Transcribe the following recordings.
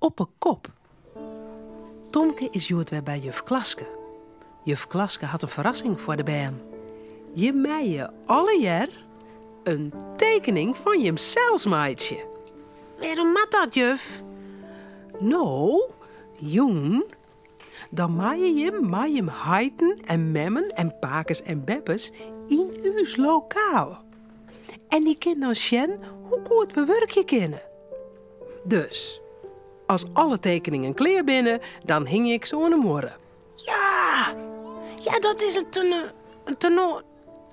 Op 'e kop. Tomke is hjoed wer by juf Klaske. Juf Klaske hat in ferrassing foar de bern. Jim meie allegear in tekening fan jimsels meitsje. Wêrom moat dat, juf? No, jûn, dan meie jim mei jim heiten en memmen en pakes en beppes yn ús lokaal. En dy kin dan sjen hoe goed we wurkje kinne. Dus, as alle tekeningen klear binne, dan hingje ik se oan 'e muorre. Ja, ja dat is in ten, in teno,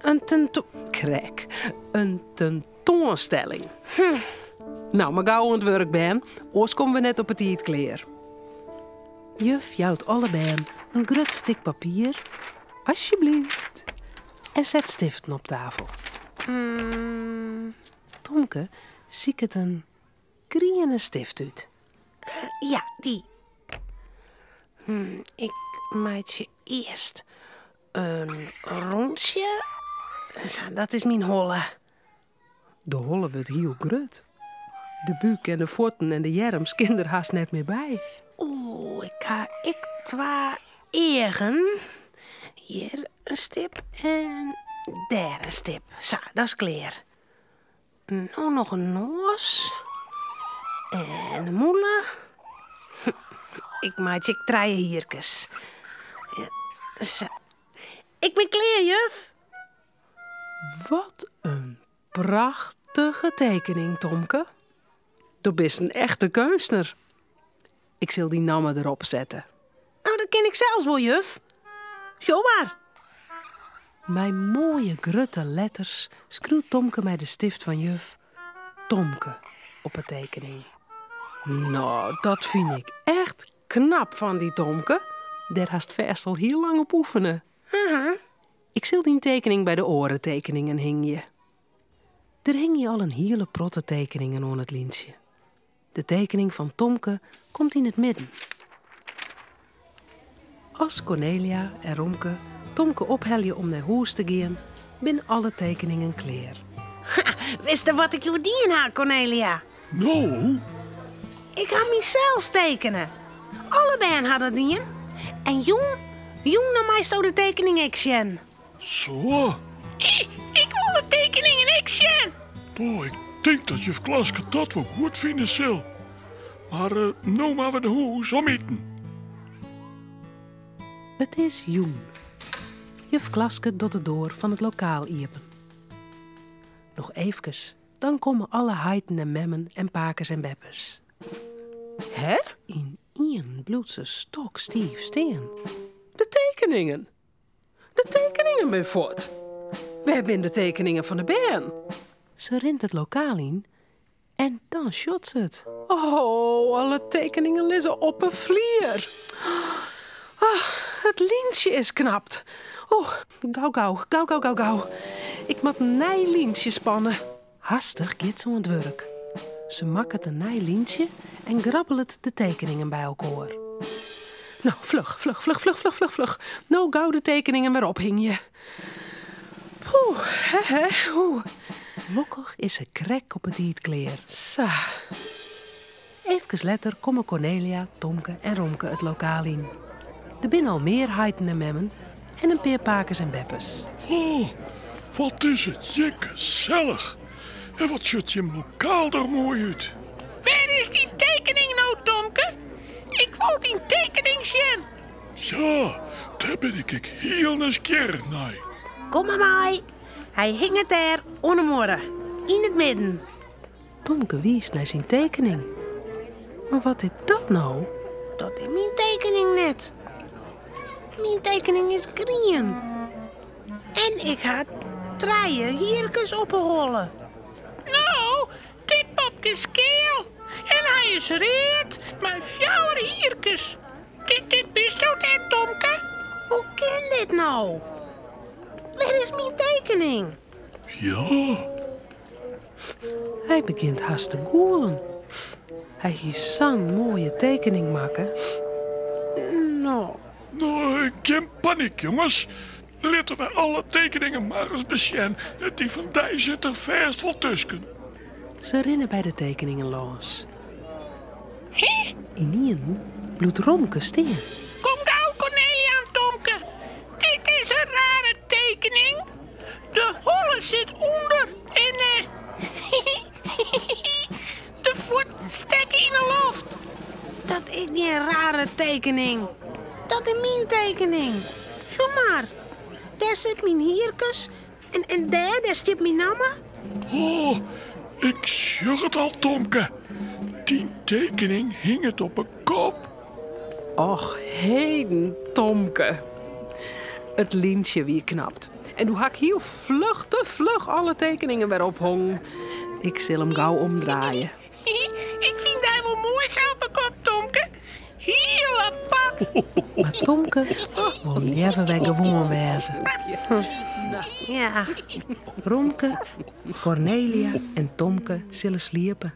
in tento, krek, in tentoanstelling. Hm. Nou, mar gau oan it wurk, bern, oars komme we net op 'e tiid klear. Juf jout alle bern in grut stik papier, asjebleaft, en set stiften op tafel. Tomke siket in griene stift út. Ja, dy. Hm, ik meitsje earst in rûntsje. Sa, dat is myn holle. De holle wurdt hiel grut. De búk en de fuotten en de earms kin der hast net mear by. Oeh, ik ha ek twa eagen. Hjir in stip en dêr in stip. Sa, dat is klear. No noch in noas en in mûle. Ik meitsje ek trije hierkes. Sa. Ik bin klear, juf. Wat in prachtige tekening, Tomke. Do bist in echte keunstner. Ik sil dyn namme derop sette. No, dat kin ik sels wol, juf. Sjoch mar. Mei moaie grutte letters skriuwt Tomke mei de stift fan juf Tomke op 'e tekening. No, dat fyn ik echt knap fan dy, Tomke. Dêr hast fêst al hiel lang op oefene. Ik sil dyn tekening by de oare tekeningen hingje. Der hingje al in hiele protte tekeningen oan it lyntsje. De tekening fan Tomke komt yn it midden. As Kornelia en Romke Tomke ophelje om nei hûs te gean, binne alle tekeningen klear. Witsto wat ik hjoed dien ha, Kornelia? No? Ik ha mysels tekene. Alle bern ha dat dien. En jûn, jûn dan meisto de tekening ek sjen. Zo. Ik wol de tekeningen ek sjen. Oh, ik tink dat juf Klaske dat wol goed fine sil. Mar uh, no moatte we nei hûs om iten. It is jûn. Juf Klaske docht de doar fan it lokaal iepen. Noch eefkes, dan komme alle heiten en memmen en pakes en beppes. Hè? Ynienen bliuwt se stokstiif stean. De tekeningen! De tekeningen binne fuort. Wêr binne de tekeningen fan de bern? Se rint it lokaal yn en dan sjocht se it. Oh, alle tekeningen lizze op 'e flier. Ah, it lyntsje is knapt. Oh, gau, gau, gau, gau, gau, gau. Ik moat in nij lyntsje spanne. Hastich giet se oan it wurk. Se makket in nij lyntsje en grabbelet de tekeningen by elkoar. No, fluch, fluch, fluch, fluch, fluch, fluch, fluch. No gau de tekeningen wer ophingje. Poeh, hè, hè, oeh. Lokkich is se krekt op 'e tiid klear. Sa. Eefkes letter komme Kornelia, Tomke en Romke it lokaal yn. Der binne al mear heiten en memmen en in pear pakes en beppes. Oh, wat is it hjir gesellich. En wat sjocht jim lokaal der moai út. Wêr is dyn tekening no, Tomke? Ik wol dyn tekening sjen. Ja, dêr bin ik ek hiel nijsgjirrich nei. Kom mar mei. Hy hinget dêr oan 'e muorre, yn it midden. Tomke wiist nei syn tekening. Mar wat is dat no? Dat is myn tekening net. Myn tekening is grien. En ik ha trije hierkes op 'e holle. No, dit popke is keal. En hy is read mei fjouwer hierkes. Dit, dit bisto net, Tomke. Hoe kin dit no? Wêr is myn tekening? Ja. Hy begjint hast te gûlen. Hy hie sa'n moaie tekening makke. No. No, gjin panyk, jonges. Litte wy alle tekeningen mar ris besjen. Dy fan dy sit der fêst wol tusken. Se rinne by de tekeningen lâns. Ynienen bliuwt Romke stean. Kom gau, Kornelia en Tomke. Dit is in rare tekening. De holle sit ûnder en de fuotten stekke yn 'e loft. Dat is gjin rare tekening. Dat is myn tekening. Sjoch mar. Dêr sit myn hierkes en, en dêr, dêr stiet myn namme. Oh, ik sjoch it al, Tomke. Dyn tekening hinget op 'e kop. Och, heden, Tomke. It lyntsje wie knapt. En doe ha ik hiel fluch, te fluch alle tekeningen wer ophongen. Ik sil him gau omdraaie. Ik fyn dy wol moai sa op 'e kop, Tomke. Hiel apart. Mar Tomke wol leaver wer gewoan wêze. Ja. Romke, Kornelia en Tomke sille sliepe.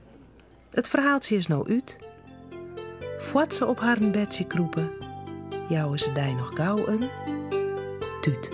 It ferhaaltsje is no út. Foar't se op harren bedsje krûpe, jouwe se dy noch gau in tút.